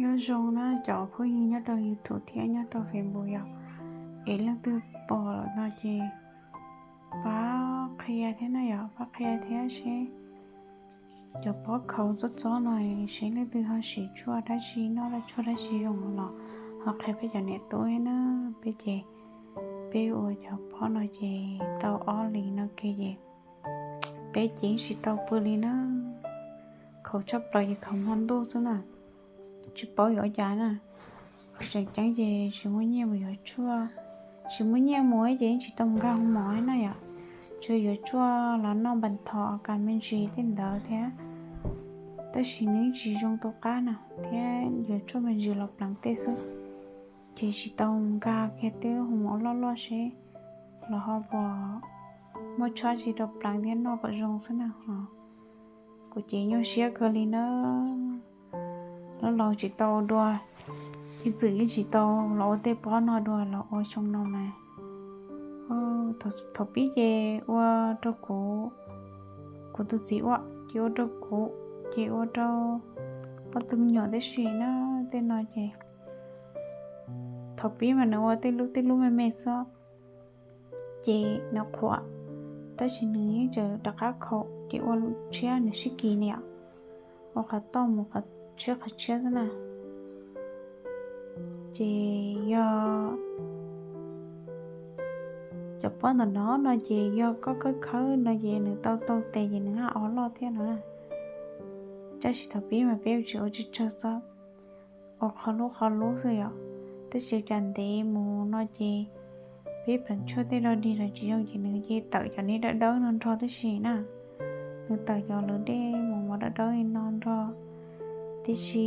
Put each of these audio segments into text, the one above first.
Nyob zoo na cov phooj ywg nyob rau YouTube thiab nyob rau Facebook yom, es leej twg pom lawm no ces pab qhia thiab na yom, pab qhia thiab seb cov pob khaus txob txob no seb leej twg ho siv tshuaj dab tsi, noj tshuaj dab tsi zoo los ho qhia peb cov niam tub thiab na. Peb ces peb ua cov pob no ces tau ob hlis no kiag ces peb ces tsis tau pw li na. Khaus tshaj plaws ces khaus hmo ntuj xwb na, tsis paub yuav ua cas na. Qhov tseem ceeb ces tsis muaj nyiaj mus yuav tshuaj, tsis muaj nyiaj mus ces yeej tsis tau nkag hoo mov na yom. Tsuas yuav tshuaj los noj npas thom kas me ntsis tej ntawd thiab, tab sis nws yeej tsis zoo tu qab na, thiab yuav tshuaj me ntsis los pleev tej xwb, ces tsis tau nkag kiag tej lub hoo mov loj loj seb los ho puas muaj tshuaj tsi rau pleev thiab noj kom zoo xwb na ho. Kuv ces nyuaj siab kawg li na, los laus tsis tau ua dua, ib txwm yeej tsis tau los ua tej pob no dua los ua xyoo no mas. Thaum pib ces ua rau kuv, kuv tus txiv ua, ces ua rau kuv, ces ua rau ob tug me nyuam tib si na. Tej no ces thaum pib mas nws ua tej lub tej lub me me xwb, ces nws qhuav, tab sis nws yeej tseem rov qab khaus ces ua tshiab nws sib kis li os, ua qhov toj mus qhov tshiab qhov tshiab xwb na. Ces yog cov pob ntawm no no ces yog koj khawb khawb no ces nws tau tau tes ces nws haj o loj thiab no na. Tab sis thaum pib mas peb tsis ua tsawg tsawg xwb, ua qhov lub qhov lub xwb yom. Tab sis cas ntev mus no ces peb pleev tshuaj tej dog dig los tsis zoo ces nws cia tawm cov niag dawb dawb no nrog tib si na. Nws tawm cov lawv dej mos mos dawb dawb li no nrog tib si,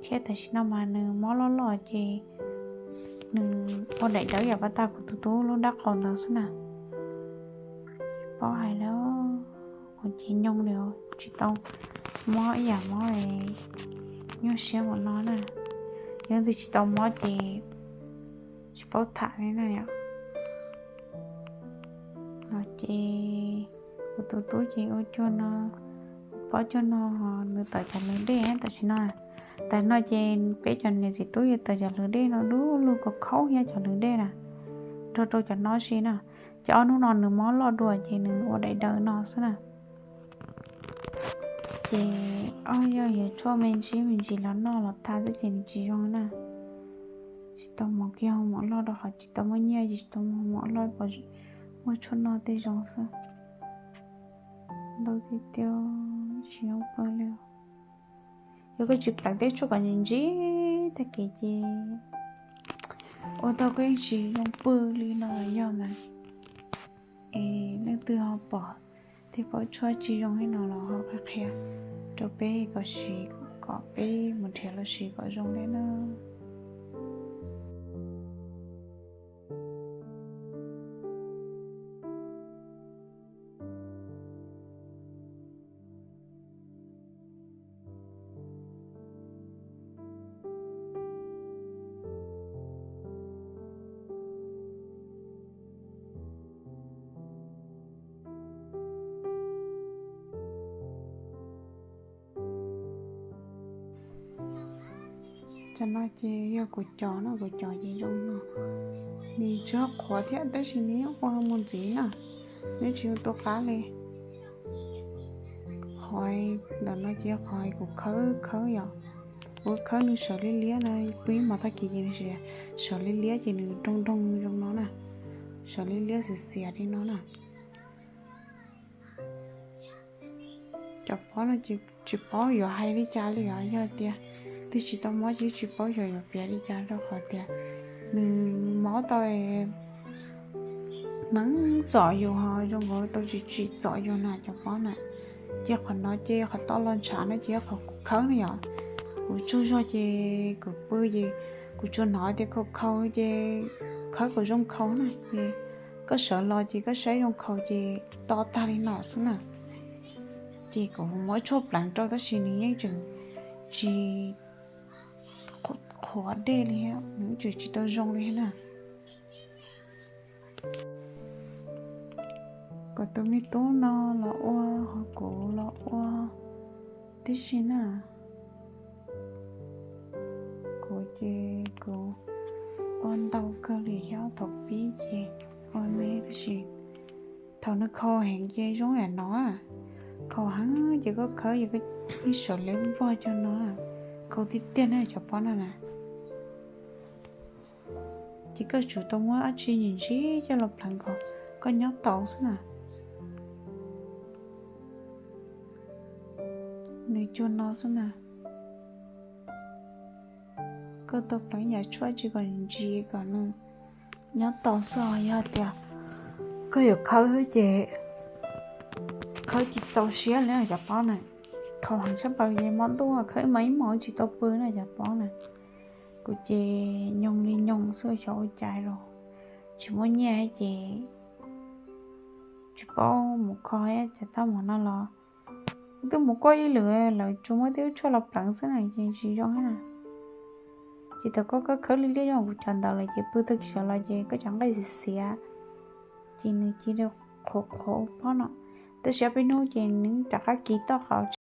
thiab tam sim no mas nws mob loj loj ces nws ua daim dawb yam pab tag kuv tus tub lub nrab qaum ntawd xwb na. Paub hais li, kuv ces nyoo li tsis tau mob ib yam mob, nyuaj siab ua no na. Yog leej twg tsis tau mob ces tsis paub tham li na yom. No ces kuv tus tub ces ua cuag no, pob cuag no, nws tawm cov lawv dej tam sim no. Tam no ces peb cov niam txiv tub yuav tawm cov lawv dej no dub lug khaub khaub thiab cov lawv dej na, nrog rau cov no si na. Ces ob hnub no nws mob loj dua ces nws ua daim daws no xwb na. Ces ob yog yuav tshuaj me ntsis me ntsis los noj los tag xwb ces nws tsis zoo na. Tsis tau mus kiag hoo mom loj rau qhov tsis tau muaj nyiaj ces tsis tau mus hoo mom loj, muaj tshuaj noj tej zoo xwb. Ntau tiag tiag, tsis zoo pw li. Yog koj tsis pleev tej tshuaj kom ntsis tag kev ces ua tau koj yeej tsis zoo pw li no los yog mas. Es leej twg ho pom tej pob tshuaj tsis zoo li no los ho qhia qhia rau peb kom siv, kom peb mus nrhiav los siv kom zoo thiab na. Cov no ces yog kuv cov no, kuv cov ces zoo no, nws tsis qhuav thiab tab sis nws yeej ua mus ntxiv na, nws tsis tu qab li. Qhov ntawm no ces qhov kuv khawb khawb yom, kuv khawb nws sawv liab liab no, pw ib hmos tag kis ces nws sawv liab liab ces nws nroo nroo zoo no na, sawv liab liab xiav xiav li no na. Cov pob no ces tsis paub yuav hais li cas li os, yog tias twb tsis tau mob ces tsis paub yuav yuav piav li cas rau qhov tias nws mob tau hneev txom yus ho zoo nkaus tau tsis tsim txom yus na cov pob na. Ces qhov no ces qhov toj los ntshav no ces qhov kuv khawb na yom, kuv tsaug zog ces kuv pw ces kuv tsuas hnov tias khaus khaus ces khawb kom zoo khaus na ces koj sawv los ces koj saib zoo khaus ces to tag li no xwb na. Ces kuv muab tshuaj pleev rau tab sis nws yeej tseem tsis qhuav dej li, nws tseem tsis tau zoo li na. Kuv tus me tub no los ua, ho kuv los ua tib si na. ntau kawg li thiab thaum pib ces ua me tab sis thaum nws khau heev ces zoo yam no, khau heev ces koj khawb ces koj yeej sawv lev vog cov no, khau tiag tiag na cov pob no na. Ces koj tsum tau muab dab tsi ntsim ntsim coj los pleev kom koj nyob tau xwb na. Nws cuag no xwb na. Koj tau pleev yam tshuaj tsi kom ntsim kom nws nyob tau xwb os. Yog tias koj yuav khawb ces khawb tsis txaus siab li cov pob na. Khau heev sab plaws ces hmo ntuj khawb ib hmos ib hmos tsis tau pw na cov pob na. Kuv ces nyoog li nyoog xwb xyov ua cas los tsis muaj nyiaj ces tsis paub mus kho thiab. Ces thaum mus no los twb mus kuaj ib lwm lawv tsuas muab tej lub tshuaj los pleev xwb na ces tsis zoo thiab na. Ces thaum koj khawb khawb liab liab zoo kuv cov ntawd lawm ces pw tag kis sawv los ces koj cov nqaij xiav xiav, ces nws cia li qhuav qhuav ua pob no. Tab sis ob peb hnub ces nws rov qab kis toj qhov